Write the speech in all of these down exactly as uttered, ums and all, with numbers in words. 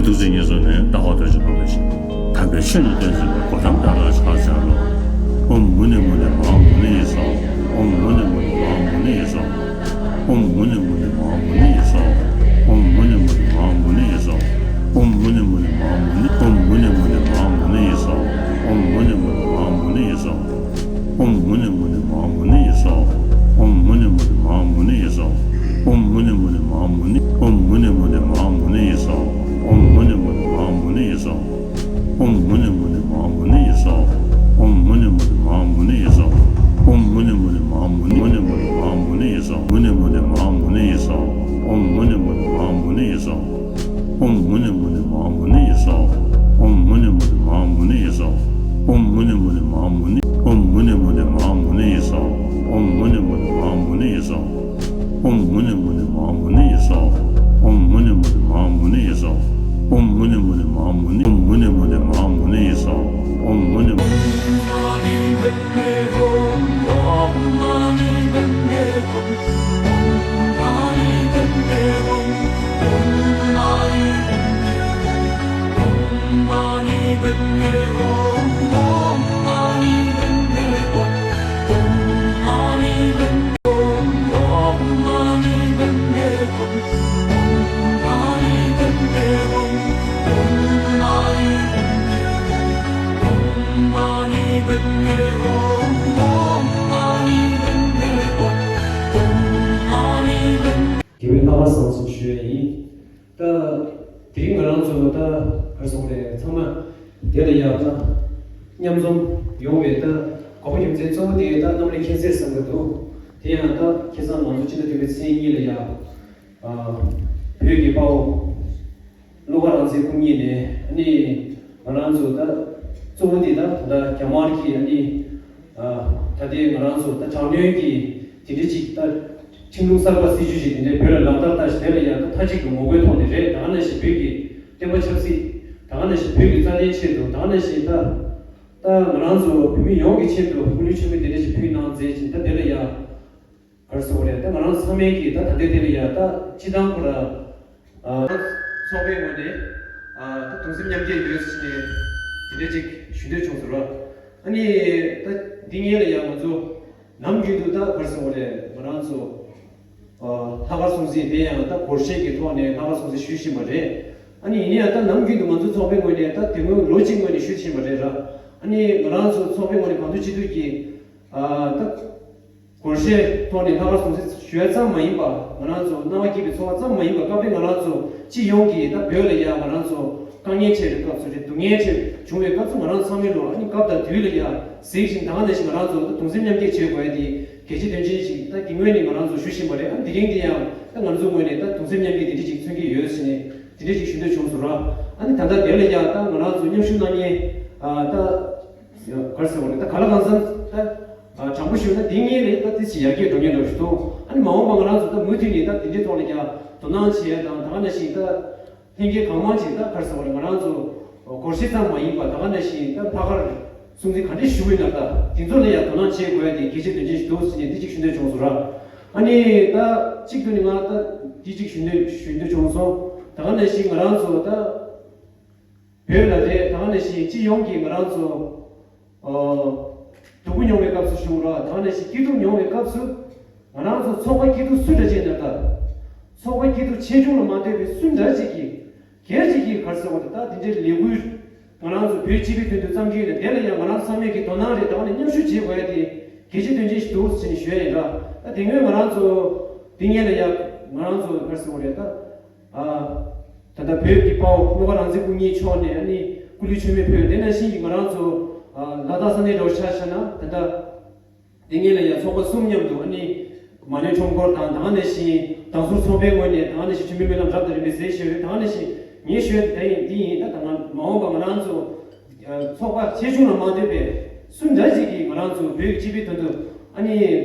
ཐུགས་རྗེ་ཉེར་བཟུང་ནས་བདག་ཧོ་ཏོ་ཞིག་འབངས་ཞིག་དམ་པའི་ཆོས་ནི་སྟོན་ཟིན་པ་གོ་ཏམ་དྲ་ལ་ཆགས་བྱ་ལོ། ཨོཾ་མུ་ནེ་མུ་ནེ་མ་ཧཱ་མུ་ནེ་ཡེ་སྭཱ་ཧཱ། ཨོཾ་མུ་ནེ་མུ་ནེ་མ་ཧཱ་མུ་ནེ་ཡེ་སྭཱ་ཧཱ། ཨོཾ་མུ་ནེ་མུ་ནེ་མ་ཧཱ་མུ་ནེ་ཡེ་སྭཱ་ཧཱ། ཨོཾ་མུ་ནེ་མུ་ནེ་མ་ཧཱ་མུ་ནེ་ཡེ་སྭཱ་ཧཱ། ཨོཾ་མུ་ནེ་མུ་ནེ་མ་ཧཱ་མུ་ནེ། ཨོཾ་མུ་ནེ་མུ་ནེ་མ་ཧཱ་མུ་ནེ་ཡེ་སྭཱ་ཧཱ། ཨོཾ་མུ་ནེ་མུ་ནེ་མ་ཧཱ་མུ་ནེ་ཡེ་སྭཱ་ཧཱ། ཨོཾ་མུ་ནེ་མུ་ནེ་མ་ཧཱ་མུ་ནེ་ཡེ་སྭཱ་ཧཱ། ཨོཾ་མུ་ནེ་མུ་ནེ་མ་ཧཱ་མུ་ནེ་ཡེ་སྭཱ་ཧཱ། ཨོཾ་མུ་ནེ་མུ་ནེ་མ་ཧཱ་མུ་ནེ། ཨོཾ་མུ་ནེ་མུ་ནེ་མ་ཧཱ་མུ་ནེ་ཡེ་སྭཱ་ཧཱ། ཨོཾ་མུ་ནེ་མུ་ནེ་མ་ཧཱ་མུ་ནེ་ཡེ་སྭཱ་ཧཱ། ཨོཾ་མུ་ནེ་མུ་ནེ་མ་ཧཱ་མུ་ནེ་ཡེ་སྭཱ་ཧཱ། ཨོཾ་མུ་ནེ་མུ་ནེ་མ་ཧཱ་མུ་ནེ་ཡེ་སྭཱ་ཧཱ། ཨོཾ་མུ་ནེ་མུ་ནེ་མ་ཧཱ་མུ་ནེ། མུ་ནེ་མུ་ནེ་མ་ཧཱ་མུ་ནེ་ཡེ་སྭཱ་ཧཱ། མུ་ནེ་མུ་ནེ་མ་ཧཱ་མུ་ནེ་ཡེ་སྭཱ་ཧཱ། ཨོཾ་མུ་ནེ་མུ་ནེ་མ་ཧཱ་མུ་ནེ་ཡེ་སྭཱ་ཧཱ། ཨོཾ་མུ་ནེ་མུ་ནེ་མ་ཧཱ་མུ་ནེ་ཡེ་སྭཱ་ཧཱ། ཨོཾ་མུ་ནེ་མུ་ནེ་མ་ཧཱ་མུ་ནེ་ཡེ་སྭཱ་ཧཱ། ཨོཾ་མུ་ནེ་མུ་ནེ་མ་ཧཱ་མུ་ནེ། ཨོཾ་མུ་ནེ་མུ་ནེ་མ་ཧཱ་མུ་ནེ་ཡེ་སྭཱ་ཧཱ། ཨོཾ་མུ་ནེ་མུ་ནེ་མ་ཧཱ་མུ་ནེ་ཡེ་སྭཱ་ཧཱ། ཨོཾ་མུ་ནེ་མུ་ནེ་མ་ཧཱ་མུ་ནེ་ཡེ་སྭཱ་ཧཱ། ཨོཾ་མུ་ནེ་མུ་ནེ་མ་ཧཱ་མུ་ནེ། ཨོཾ་མུ་ནེ་མུ་ནེ་མ་ཧཱ་མུ་ནེ་ཡེ་སྭཱ་ཧཱ། ཨོཾ་མུ་ནེ། དགེ་བའི་རྣམ་པར་བཟང་ཞེས་ཞུ་ཡ་ཡིན། ད་དེ་རིང་ང་རང་ཚོ་ད་ག་རེ་ཟེར་དགོས་རེད། ཚང་མ་དེ་ལ་ཡག་ད་མཉམ་འཛོམས་ཡོང་བའི་ད་དགོངས་པ་རྒྱུ་མཚན་གཙོ་བོ་དེ་ད་རྣམ་པ་ལྷན་རྒྱས་བསམ་གྱི་འདུག་དེ་ཡང་ད་ཁ་སང་ང་ཚོ་སྤྱི་ཟླ་བདུན་པའི་ཚེས་གཉིས་ལ་ཡ། ཨ། བོད་ཀྱི་དཔའ་བོ་བློ་དགའ་རང་བཙན་སྐུ་ཉིད་ནས་ཨ་ནི་ང་རང་ཚོ་ད་གཙོ་བོ་དེ་ད་ད་རྒྱ་དམར་གྱི་ཨ་ནི་ཨ་ད་ལྟའི་ང་རང་ཚོ་ད་དྲག་གནོན་གྱི་དེ་འདྲ་ཅིག་ད་ཁྲིམས་ལུགས་གསར་པ་སྲིད་བྱུས་ཤིག་དེ་འདྲའི་བོད་ལ་ལག་བསྟར་བསྟར་ཞིང་། དེ་ལ་ཡང་ད་མཐའ་གཅིག་ཏུ་ངོ་རྒོལ་ཐོག་ནས་རེད། ད་ག་ནང་བཞིན་བོད་ཀྱི་བསྟན་པ་ཆབ་སྲིད། ད་ག་ནང་བཞིན་བོད་ཀྱི་རྩ་དོན་ཆེད་དུ། ད་ག་ནང་བཞིན་ད་ད་ང་རང་ཚོ་བོད་མི་ཡོངས་ཀྱི་ཆེད་དུ་སྐུ་ལུས་མཆོད་མེ་དེ་འདྲ་ཞིག་ཕུལ་གནང་མཛད་ཅིང་། ད་དེ་ལ་ཡང་ག་རེ་ཟེར་དགོས་རེད། ད་ང་རང་ཚང་མས་ཀྱིས་ད་ད་ལྟའི་དེ་ལ་ཡ་ད་སྤྱི་བཏང་ཁོ་ར་ཨ་ཚོགས་པའི་ངོས་ནས་ཨ་ད་གདུང་སེམས་མཉམ་སྐྱེད་ཡོད་ཟེར་ནས་དེ་འདྲ་ཅིག་ཞུ་འདོད་བྱུང་སོང་ར། ཨ་ནི་ད་འདི་སྔོན་ལ་ཡ་ང་ཚོ་ནམ་རྒྱུན་དུ་ད་ག་རེ་ཟེར་དགོས་རེད། ང་རང་ཚོ་ཨ་ལྷག་དཀར་སྲུང་བརྩི་དེ་ཡང་ད་སྒོར་གཞས་ཀྱི་ཐོག་ནས་ལྷག་དཀར་སྲུང་བརྩི་ཞུ་བཞིན་པ་རེད། ཨ་ནི་ཡིན་ན་ཡང་ད་ནམ་རྒྱུན་དུ་ང་ཚོ་ཚོགས་པའི་ངོས་ནས་ད་དེ་སྔོན་ལོ་གཅིག་སྔོན་ནས་ཞུ་བཞིན་པ་རེད་ར། ཨ་ནི་ང་རང་ཚོ་ཚོགས་པའི་ངོས་ནས་གང་ཐུབ་ཅི་ཐུབ་ཀྱིས་ཨ་ད་སྒོར་གཞས་ཐོག་ནས་ལྷག་དཀར་སྲུང་བརྩི་ཞུ་ཡ་ཙམ་མ་ཡིན་པ། ང་རང་ཚོ་སྣང་བ་སྐྱིད་པའི་ཚོར་བ་ཙམ་མ་ཡིན་པ། སྐབས་རེ་ང་རང་ཚོ་སྤྱི་ཡོངས་ཀྱི་ད་བོད་ལ་ཡ་ང་རང་ཚོ་དཀའ་ངལ་འཕྲད་པའི་སྐབས་སུ་རེད། སྡུག་བསྔལ་འཕྲད་བྱུང་བའི་སྐབས་སུ་ང་རང་ཚང་མས་ལོ་ཨ་ནི་སྐབས་དང་དུས་ལ་ཡ་གཟིགས་ཤིང་། ད་ག་ནང་བཞིན་ང་རང་ཚོ་ད་གདུང་སེམས་མཉམ་སྐྱེད་བྱེད་དགོས་ཡ་དེ་གལ་ཆེ་དོན་ཆེན་ཞིག་ད་དེ་སྔོན་ནས་ང་རང་ཚོ་ཞུ་བཞིན་པ་རེད། ཨ་ནི་དེ་རིང་འདི་ཡང་ད་ང་ཚོའི་ངོས་ནས་ད་གདུང་སེམས་མཉམ་སྐྱེད་དེ་འདྲ་ཅིག་མཚོན་གྱི་ཡོད་ཟེར་ནས་དེ་འདྲ་ཅིག་ཞུ་འདོད་བྱུང་སོང་ར། ཨ་ནི་ད་ལྟ་དེ་ལ་ཡ་ད་ང་རང་ཚོ་མཉམ་ཞུགས་གནང་མཁན་ཨ་ད་ག་རེ་ཟེར་དགོས་རེད། ད་ག་ལ་གང་འཚམ་ད་ཨ་དྲང་པོ་ཞུས་ན་འདི་ངས་རེད། ད་དེ་ཞིག་ཡར་རྒྱས་འགྲོ་མཁན་འདྲ་ཞིག་འདུག་ཨ་ནི་མ་འོངས་པ་ང་རང་ཚོ་ད་མུ་མཐུད་ནས་ད་དེ་འདྲའི་ཐོག་ལ་ཡ་དོ་སྣང་བྱེད་ཡ་དང་། ད་ག་ནང་བཞིན་ད་ལྷན་རྒྱས་གང་མང་ཅིག་ད་ག་རེ་ཟེར་དགོས་རེད། ང་རང་ཚོ་སྒོར་གཞས་ཙམ་མ་ཡིན་པ། ད་ག་ནང་བཞིན་ད་ལྷག་དཀར་སྲུང་བརྩི་ག་འདྲས་ཞུ་གི་ཡོད་ན་ད་དེ་ཚོ་ལ་ཡང་དོ་སྣང་བྱེད་དགོས་ཡ་དེ་གལ་ཆེ་དོན་ཆེན་ཞིག་འདུག་ཟེར་ནས་འདི་གཅིག་ཞུ་འདོད་བྱུང་སོང་ར། ཨ་ནི་ད་གཅིག་ཏུ་ནི་ང་ད་འདི་གཅིག་ཞུ་འདོད་ཞུ་འདོད་བྱུང་སོང་། ད་ག་ནང་བཞིན་ང་རང་ཚོ་ད་བོད་ལ་རེད། ད་ག་ནང་བཞིན་སྤྱི་ཡོངས་ཀྱི་ང་རང་ཚོ་ཨོ། སྡུག་པོ་མྱོང་བའི་སྐབས་སུ་བྱུང་ར། ད་ག་ནང་བཞིན་སྐྱིད་སྡུག་མྱོང་བའི་སྐབས་སུ་ང་རང་ཚོ་ཚོགས་པ་སྐྱིད་སྡུག་སུ་འདྲ་ཅིག་ཡིན་ན་ད། ཚོགས་པ་སྐྱིད་སྡུག་ཆེ་ཆུང་ལ་མ་ལྟོས་པའི་སུ་འདྲ་ཅིག་གིས་སྒེར་གཅིག་གིས་ག་རེ་ཟེར་བ་རེད། ད་དེ་འདྲའི་ལས་འགུལ་ང་རང་ཚོ་བོད་སྤྱི་པའི་དོན་དུ་བརྩམས་ཀྱི་ཡོད་ན་དེ་ལ་ཡང་ང་རང་ཚང་མས་ཀྱི་དོ་སྣང་རེད། ད་ག་ནས་མཉམ་ཞུགས་བྱེད་དགོས་ཡ་དེ་གལ་ཆེ་དོན་ཆེན་ཞིག་འདུག་ཟེར་ནས་ཞུ་ཡ་ཡིན་ར། ད་དེ་སྔོན་ང་རང་ཚོ་དེ་སྔོན་ལ་ཡ་ང་རང་ཚོ་ག་རེ་ཟེར་བ་རེད་ད། ཨ། ད་ལྟ་བོད་ཀྱི་དཔའ་བོ་བློ་དགའ་རང་བཙན་སྐུ་ཉིད་མཆོག་ནས་ཨ་ནི་སྐུ་ལུས་མཆོད་མེ་ཕུལ། དེ་ནང་བཞིན་གྱི་ང་རང་ཚོ་ཨ་ལ་དྭགས་ས་གནས་འདྲ་བོ་ཆ་བཞག་ན། ད་ལྟ་དེ་སྔོན་ལ་ཡང་ཚོགས་པ་གསུམ་མཉམ་དུ་ཨ་ནི་མ་ཎི་ཁྲོམ་སྐོར་དང་། ད་ག་ནང་བཞིན་བདག་ཟུར་ཚོགས་པའི་ངོས་ནས་ད་ག་ནང་བཞིན་མཆོད་མེ་སྨོན་ལམ་རབ་དང་རིམ་པས་མཛད་བཞིན་ཡོད། ད་ག་ནང་བཞིན་ངས་ཞུ་ཡ་དེ་ཡིན། འདི་ཡིན། ད་ད་ང་མ་འོངས་པ་ང་རང་ཚོ་ཚོགས་པ་ཆེ་ཆུང་ལ་མ་ལྟོས་པའི་སུ་འདྲ་ཞིག་གིས་ང་རང་ཚོ་བོད་ཀྱི་སྤྱི་པའི་དོན་དུ་ཨ་ནི་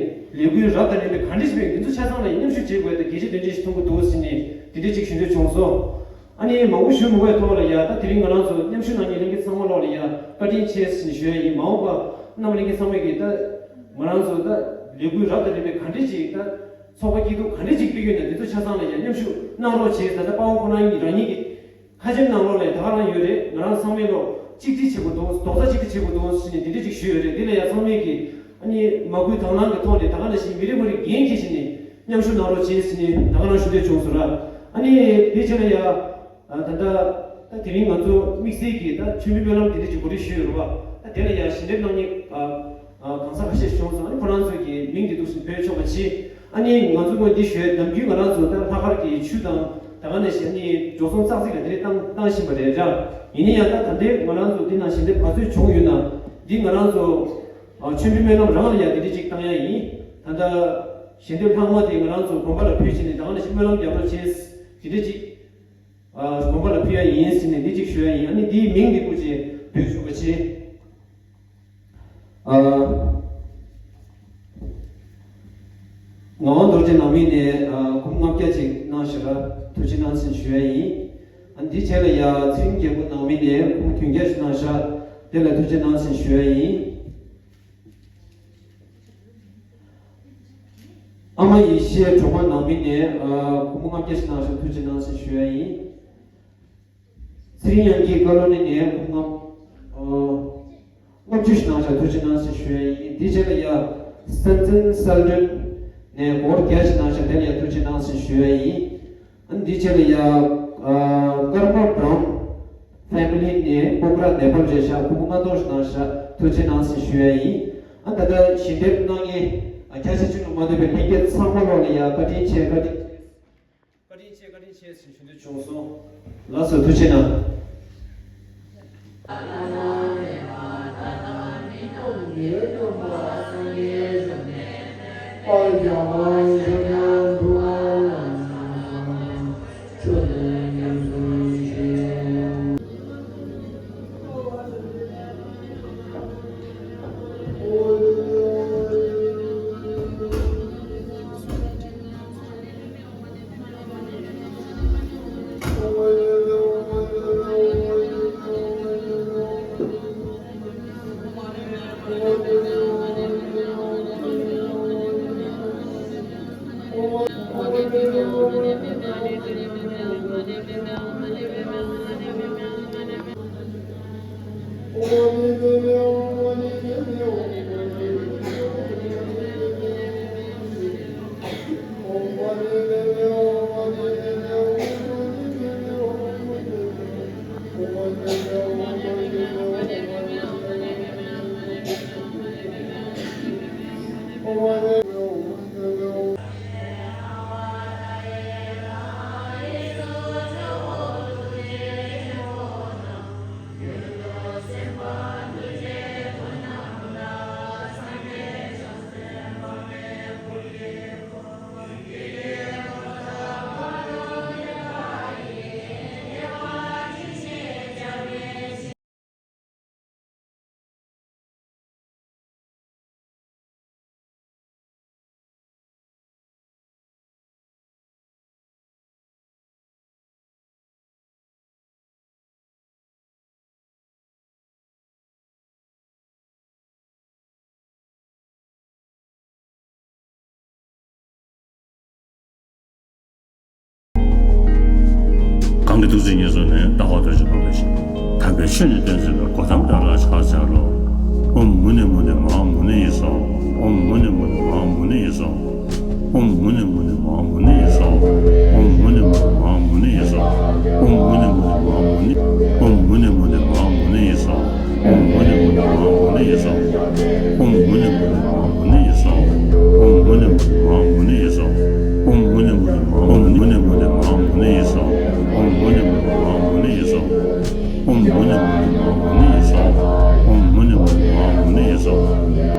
ལས་འགུལ་རབ་དང་རིམ་པས་ག་འདྲ་ཞིག་སྤེལ། འདི་ཚོ་ཆ་ཚང་ལ་མཉམ་ཞུགས་བྱེད་དགོས་ཏེ་གལ་ཆེ་དོན་ཆེན་ཞིག་མཐོང་གི་འདུག་ཟེར་ནས་དེ་འདྲ་ཅིག་ཞུ་འདོད་བྱུང་སོང་། ཨ་ནི་མང་པོ་ཞུ་མི་དགོས་ཐོག་ལ་ཡ། ད་དེ་རིང་ང་རང་ཚོ་མཉམ་ཞུགས་གནང་མཁན་ལྷན་རྒྱས་ཚང་མ་ལོག་ལ་ཡ་བཀའ་དྲིན་ཆེ་ཟེར་ནས་ཞུ་ཡ་ཡིན། མ་འོངས་པ་རྣམ་པ་ལྷན་རྒྱས་ཚང་མས་ཀྱིས་ད་ང་རང་ཚོ་ད་ལས་འགུལ་རབ་དང་རིམ་པས་ག་འདྲ་ཅིག་ད་ཚོགས་པ་སྐྱིད་སྡུག་ག་འདྲ་ཅིག་སྤེལ་གྱི་ཡོད་ན་འདི་ཚོ་ཆ་ཚང་ལ་ཡ་མཉམ་ཞུགས་གནང་རོགས་བྱེད། ད་ལྟ་དཔའ་བོ་ཁོ་རང་གཉིས་རང་ཉིད་ཀྱི་ ཁ་ཆེམས་ནང་ལོགས་ལ་ད་ག་རང་ཡོད་རེད། ང་རང་ཚང་མས་ལོ་གཅིག་སྒྲིལ་བྱེད་དགོས་འདུག་རྡོག་རྩ་གཅིག་སྒྲིལ་བྱེད་དགོས་འདུག་ཟེར་ནས་འདི་འདྲ་ཅིག་ཞུས་ཡོད་རེད། འདི་ལ་ཡང་ཚང་མས་ཀྱིས་ཨ་ནི་མ་བསྐུལ་དང་བླངས་ཀྱི་ཐོག་ནས་ད་ག་ནང་བཞིན་མི་རེ་ངོ་རེ་འགན་འཁྱེར་བྱས་ནས་མཉམ་ཞུགས་གནང་རོགས་བྱེད་ཟེར་ནས་ད་ག་རང་ཞུ་འདོད་བྱུང་སོང་ར། ཨ་ནི་དེའི་རྗེས་ལ་ཡ། ད་ལྟ་ད་དེ་རིང་ང་ཚོ་དམིགས་བསལ་གྱིས་ད་མཆོད་འབུལ་སྨོན་ལམ་འདི་འདྲ་ཅིག་གོ་སྒྲིག་ཞུས་ཡོད་རེད་བ། ད་དེ་ལ་ཡ་ཞལ་འདེབས་གནང་མཁན་གང་ས་ཁ་ཤས་བྱུང་སོང་། ཨ་ནི་ཁོ་རང་ཚོ་གི་མིང་འདི་འདུག་སེ་འབོད་ཆོག་པ་བྱེད། ཨ་ནི་ང་ཚོ་ངོས་འདི་ཞུས་ནམ་རྒྱུན་ང་རང་ཚོ་ད་ལྷག་དཀར་གྱི་ཆུ་དང་ད་ག་ནང་བཞིན་ཨ་ནི་འགྲོ་སོང་ཙག་ཙིག་ལ་དེ་རིང་བཏང་བཏང་བཞིན་པ་རེད་ར། ཡིན་ན་ཡང་ད་ད་ལྟའི་ང་རང་ཚོ་འདི་ནང་ཞལ་འདེབས་ག་ཚོད་བྱུང་ཡོད་ན་འདི་ང་རང་ཚོ་ཨ་མཆོད་འབུལ་སྨོན་ལམ་རང་ལ་ཡ་དེ་འདྲ་ཅིག་བཏང་ཡ་ཡིན། ད་ལྟ་ཞལ་འདེབས་ལྷག་མ་དེ་ང་རང་ཚོ་དགོན་པ་ལ་ཕུལ་བྱས་ནས་ད་ག་ནང་བཞིན་སྨོན་ལམ་རྒྱབ་རོགས་བྱེད། དེ་འདྲ་ཅིག་ཨ་དགོན་པ་ལ་ཕུལ་ཡ་ཡིན་ཟེར་ནས་འདི་གཅིག་ཞུ་ཡ་ཡིན། ཨ་ནི་འདིའི་མིང་འདི་སྐུ་མཁྱེན་འབོད་ཞུ་བ་བྱེད། ཨ་ངག་དབང་རྡོ་རྗེ་ནང་མི་ནས་ཨ་སྐུ་ལྔ་བརྒྱ་ཅིག་གནང་ཞེས་ལ་ཐུགས་རྗེ་གནང་ཟེར་ཞུ་ཡ་ཡིན། ཨ་འདི་བྱས་ལ་ཡ་ཚེ་རིང་རྒྱལ་པོ་ནང་མི་ནས་སྐུ་བདུན་བརྒྱ་ཞིག་གནང་ཤག་དེ་ལ་ཐུགས་རྗེ་གནང་ཟེར་ཞུ་ཡ་ཡིན། ཨ་མ་ཡེ་ཤེས་གྲོགས་མ་ནང་མི་ནས་ཨ་སྒོར་མོ་ལྔ་བརྒྱ་ཞིག་གནང་ཤག་ཐུགས་རྗེ་གནང་ཟེར་ཞུ་ཡ་ཡིན། ཚེ་རིང་དབྱངས་སྐྱིད་བཀའ་བློན་ནས་སྒོར་མོ་ལྔ་ཨ་ལྔ་བཅུ་ཞིག་གནང་ཤག་ཐུགས་རྗེ་གནང་ཟེར་ཞུ་ཡ་ཡིན། དེ་རྗེས་ལ་ཡ་སྲན་ཙེན་གསལ་སྒྲོན་ནས་སྒོར་བརྒྱ་ཞིག་གནང་ཤག་དེ་ལ་ཡ་ཐུགས་རྗེ་གནང་ཟེར་ཞུ་ཡ་ཡིན། ཨ་འདི་བྱས་ལ་ཡ་ཨ་ཀརྨ་བྲམ་ཕེ་མི་ལི་ནས་པོ་ཁ་ར་ནེ་པཱལ་རེད་ཤག་སྒོར་མོ་ལྔ་སྟོང་ཞིག་གནང་ཤག་ཐུགས་རྗེ་གནང་ཟེར་ཞུ་ཡ་ཡིན། ཨ་ད་ལྟ་ཞལ་འདེབས་གནང་མཁན་ཨ་ཁ་ཤས་ཅིག་ལ་མ་ལྟོས་པའི་ལྷན་རྒྱས་ཚང་མ་ལོག་ལ་ཡ་བཀའ་དྲིན་ཆེ། བཀའ་དྲིན་ཆེ། བཀའ་དྲིན་ཆེ། བཀའ་དྲིན་ཆེ་ཟེར་ཞུ་འདོད་བྱུང་སོང་། ལགས་སོ། ཐུགས་རྗེ་གནང་། གང་གི་ཐུགས་བརྩེ་ཉེར་བཟུང་ནས། ལྟ་བ་རྡོ་རྗེ་འཕགས་པའི་ཞིང་། དམ་པའི་ཆོས་ནི་སྟོན་མཛད་པའི། གོ་ཏམ་དགྲ་ལྷ་ཕྱག་འཚལ་ལོ། ཨོཾ་མུ་ནེ་མུ་ནེ་མ་ཧཱ་མུ་ནེ་ཡེ་སྭཱ་ཧཱ། ཨོཾ་མུ་ནེ་མུ་ནེ་མ་ཧཱ་མུ་ནེ་ཡེ་སྭཱ་ཧཱ། ཨོཾ་མུ་ནེ་མུ་ནེ་མ་ཧཱ་མུ་ནེ་ཡེ་སྭཱ་ཧཱ། ཨོཾ་མུ་ནེ་མུ་ནེ་མ་ཧཱ་མུ་ནེ་ཡེ་སྭཱ་ཧཱ། ཨོཾ་མུ་ནེ་མུ་ནེ་མ་ཧཱ་མུ་ནེ། ཨོཾ་མུ་ནེ་མུ་ནེ་མ་ཧཱ་མུ་ནེ་ཡེ་སྭཱ་ཧཱ། ཨོཾ་མུ་ནེ་མུ་ནེ་མ་ཧཱ་མུ་ནེ་ཡེ་སྭཱ་ཧཱ། ཨོཾ་མུ་ནེ་མུ་ནེ་མ་ཧཱ་མུ་ནེ་ཡེ་སྭཱ་ཧཱ། ཨོཾ་མུ་ནེ་མུ་ནེ་མ་ཧཱ་མུ་ནེ་ཡེ་སྭཱ་ཧཱ། ཨོཾ་མུ་ནེ་མུ་ནེ་མ་ཧཱ་མུ་ནེ་ཡེ་སྭཱ་ཧཱ། ཨོཾ་མུ་ནེ་མུ་ནེ་མ་ཧཱ་མུ་ནེ་ཡེ་སྭཱ་ཧཱ། ཨོཾ་མུ་ནེ་མུ་ནེ་མ་ཧཱ་མུ་ནེ་ཡེ་སྭཱ་ཧཱ། ཨོཾ་མུ་ནེ་མུ་ནེ་མ་ཧཱ་མུ་ནེ་ཡེ་སྭཱ་ཧཱ།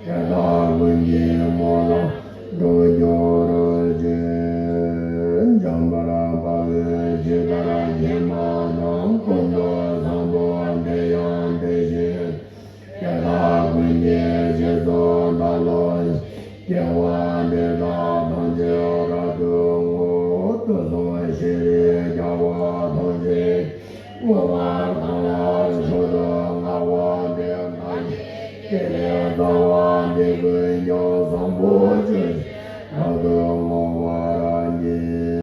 དེ་དག་ཀུན་གྱི་སྨོན་ལམ་འགྲུབ་གྱུར་ཅིག། འཇམ་དཔལ་དཔའ་བོས་ཇི་ལྟར་མཁྱེན་པ་དང་། ཀུན་ཏུ་བཟང་པོ་དེ་ཡང་དེ་བཞིན་ཏེ། དེ་དག་ཀུན་གྱི་རྗེས་སུ་བདག་སློབ་ཅིང་། དགེ་བ་འདི་དག་ཐམས་ཅད་རབ་ཏུ་བསྔོ། དུས་གསུམ་ཞི་བའི་རྒྱལ་བ་ཐམས་ཅད་མངོན་པར་གང་བར་ ལྟ་བ་འདི་ཀུན་ཀྱང་བཟང་པོ་ཇི་བཞིན་རབ་ཏུ་